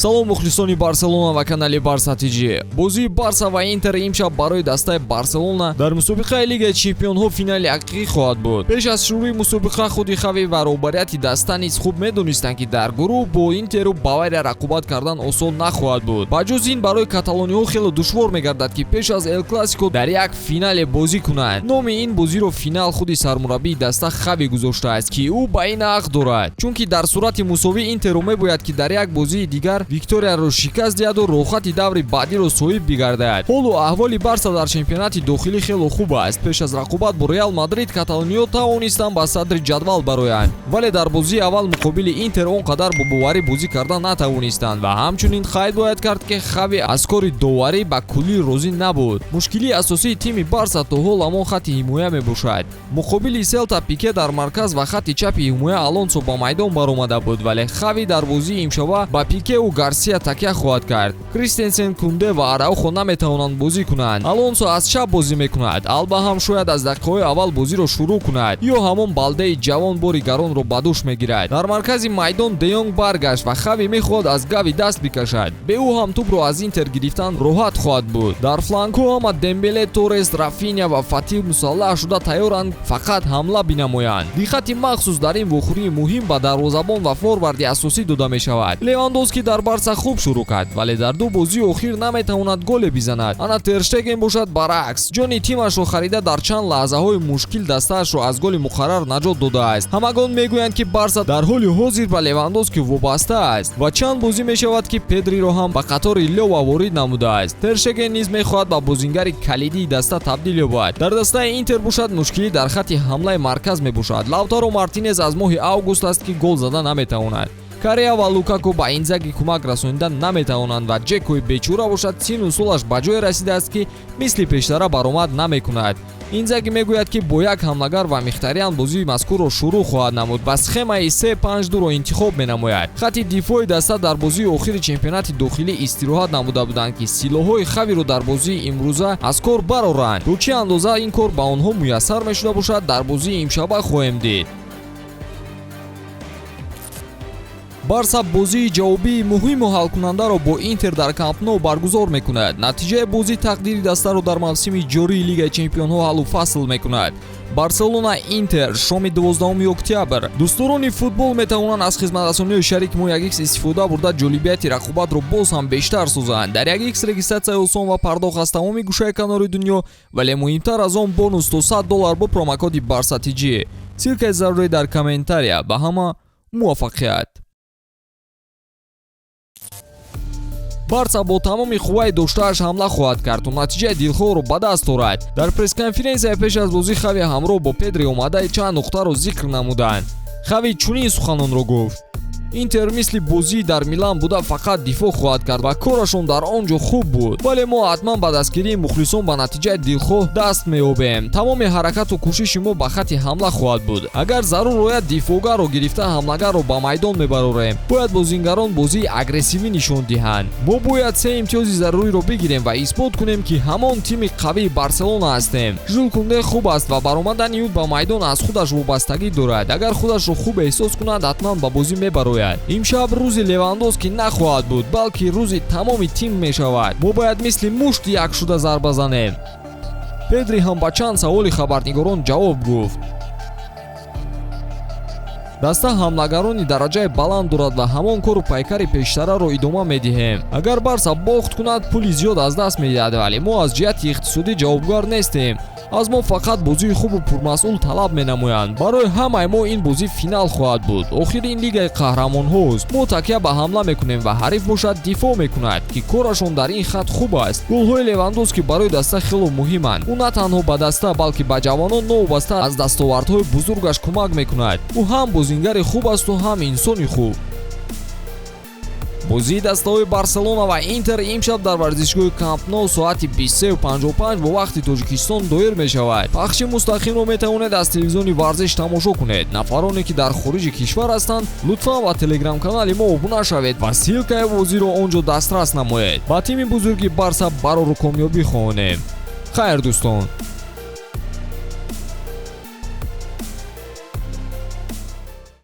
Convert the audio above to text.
Салом, мухлисони Барселона ва канали Барса ТЖ. Бозии Барса ва Интер имшаб барои дастаи Барселона дар мусобиқаи Лигаи Чемпионҳо финали ҳақиқӣ хоҳад буд. Пеш аз шурӯи мусобиқа худи Хави ва роҳбарияти даста низ хуб медонистанд, ки дар гурӯҳ бо Интеру Бавария рақобат кардан осон нахоҳад буд. Ба ҷуз ин, барои каталониҳо хеле душвор мегардад, ки пеш аз Эл Классико дар як финале бозӣ кунанд. Номи ин бозиро финал худи сармураббии даста Хави гузоштааст, ки ӯ ба ин ҳақ дорад, чунки дар сурати мусовӣ Интерро мебояд, ки дар як бозии дигар Викторияро шикаст диҳаду роҳхати даври баъдиро соҳиб бигардад. Ҳолу аҳволи Барса дар чемпионати дохилӣ хело хуб аст. Пеш аз рақобат бо Реал Мадрид каталониҳо тавонистанд ба садри ҷадвал бароянд, вале дар бозии аввал муқобили Интер он қадар бо боварӣ бозӣ карда натавонистанд. Ва ҳамчунин қайд бояд кард, ки Хави аз кори доварӣ ба куллӣ розӣ набуд. Мушкилии асосии тими Барса то ҳол ҳамон хатти ҳимоя мебошад. Муқобили Селта Пике дар марказ ва хатти чапи ҳимоя Алонсо ба майдон баромада буд, вале Хави дар бозии имшаба ба Пикеу Гарсия такя хоҳад кард. Кристенсен, Кунде ва Араухо наметавонанд бозӣ кунанд. Алонсо аз чап бозӣ мекунад. Алба ҳам шояд аз дақиқаҳои аввал бозиро шурӯъ кунад, ё ҳамон Балдеи ҷавон бори гаронро ба дӯш мегирад. Дар маркази майдон Деёнг баргашт ва Хави мехоҳад аз Гави даст бикашад. Бе ӯ ҳам тӯбро аз Интер гирифтан роҳат хоҳад буд. Дар флангҳо ҳама Дембеле, Торес, Рафиня ва Фатиҳ мусаллаҳ шуда тайёранд фақат ҳамла бинамоянд. Диққати махсус дар ин вохӯрии муҳим ба дарвозабон ва форварди асосӣ дода мешавад. Левандовски дар Барса хуб шурӯъ кард, вале дар ду бозии охир наметавонад голе бизанад. Ана Терштеген бошад, баръакс, ҷони тимашро харида, дар чанд лаҳзаҳои мушкил дастаашро аз голи муқаррар наҷот додааст. Ҳамагон мегӯянд, ки Барса дар ҳоли ҳозир ба Левандовски вобаста аст ва чанд бозӣ мешавад, ки Педриро ҳам ба қатори Лёва ворид намудааст. Терштеген низ мехоҳад ба бозингари калидии даста табдил ёбад. Дар дастаи Интер бошад, мушкилӣ дар хатти ҳамлаи марказ мебошад. Лаутаро Мартинез аз моҳи август аст, ки гол зада наметавонад. Корея ва Лукаку ба Инзаги кӯмак расонида наметавонанд ва Ҷекои бечура бошад, сину солаш ба ҷое расидааст, ки мисли пештара баромад намекунад. Инзаги мегӯяд, ки бо як ҳамлагар ва Мхитарян бозии мазкурро шурӯъ хоҳад намуд ва схемаи 3-5-2-ро интихоб менамояд. Хатти дифои даста дар бозии охири чемпионати дохилӣ истироҳат намуда буданд, ки силоҳҳои Хавиро дар бозии имрӯза аз кор бароранд. То чӣ андоза ин кор ба онҳо муяссар мешуда бошад, дар бозии имшаба хоҳем дид. Барса бозии ҷавобии муҳиму ҳалкунандаро бо Интер дар Камп Ноу баргузор мекунад. Натиҷаи бозӣ тақдири дастаро дар мавсими ҷории Лигаи Чемпионҳо ҳаллу фасл мекунад. Барселона Интер, шоми 12 октябр. Дӯстдорони футбол метавонанд аз хизматрасониҳои шарики мо 1x истифода бурда, ҷолибияти рақобатро боз ҳам бештар созанд. Дар 1x регистратсияи осон ва пардохт аз тамоми гӯшаи канори дунё, вале муҳимтар аз он, бонус то $100 бо промокоди Барса ТЖ. Ссылкаи зарурӣ дар комментария. Ба ҳама муваффақият. Барса бо тамоми қувваи доштааш ҳамла хоҳад кард то натиҷаи дилхоҳро ба даст орад. Дар пресс-конференсияи пеш аз бозӣ Хави ҳамроҳ бо Педри омадаи чанд нуқтаро зикр намуданд. Хави чунин суханонро гуфт: Интер мисли бозии дар Милан буда, фақат дифоъ хоҳад кард ва корашон дар он ҷо хуб буд, вале мо ҳатман ба дастгирии мухлисон ба натиҷаи дилхоҳ даст меёбем. Тамоми ҳаракату кӯшиши мо ба хатти ҳамла хоҳад буд. Агар зарур ояд, дифоъгарро гирифта, ҳамлагарро ба майдон мебарорем. Бояд бозингарон бозии агрессивӣ нишон диҳанд. Мо бояд се имтиёзи заруриро бигирем ва исбот кунем, ки ҳамон тими қавии Барселона ҳастем. Жул Кунде хуб аст ва баромадани ӯ ба майдон аз худаш вобастагӣ дорад. Агар худашро хуб эҳсос кунад, ҳатман ба бозӣ мебарояд. Имшаб рӯзи Левандовски нахоҳад буд, балки рӯзи тамоми тим мешавад. Мо бояд мисли мушт як шуда зарба занем. Педри ҳам ба чанд саволи хабарнигорон ҷавоб гуфт. Даста ҳамлагарони дараҷаи баланд дорад ва ҳамон кору пайкари пештараро идома медиҳем. Агар Барса бохт кунад, пули зиёд аз даст медиҳад, вале мо аз ҷиҳати иқтисодӣ ҷавобгар нестем. Аз мо фақат бозии хубу пурмасъул талаб менамоянд. Барои ҳамаи мо ин бозӣ финал хоҳад буд. Охир ин лигаи қаҳрамонҳост. Мо такя ба ҳамла мекунем ва ҳариф бошад, дифоъ мекунад, ки корашон дар ин хат хуб аст. Голҳои Левандовски барои даста хело муҳиманд. Ӯ на танҳо ба даста, балки ба ҷавонон новобаста аз дастовардҳои бузургаш кӯмак мекунад. Ӯ ҳам бозингари хуб асту ҳам инсони хуб. Бозии дастаҳои Барселона ва Интер имшаб дар варзишгоҳи Камп Ноу соати 23:55 бо вақти Тоҷикистон доир мешавад. Пахши мустақимро метавонед аз телевизиони Варзиш тамошо кунед. Нафароне, ки дар хориҷи кишвар ҳастанд, лутфан ба телеграм-канали мо обуна шавед ва ссылкаи бозиро он ҷо дастрас намоед. Ба тими бузурги Барса барору комёбӣ хоҳонем. Хайр, дӯстон.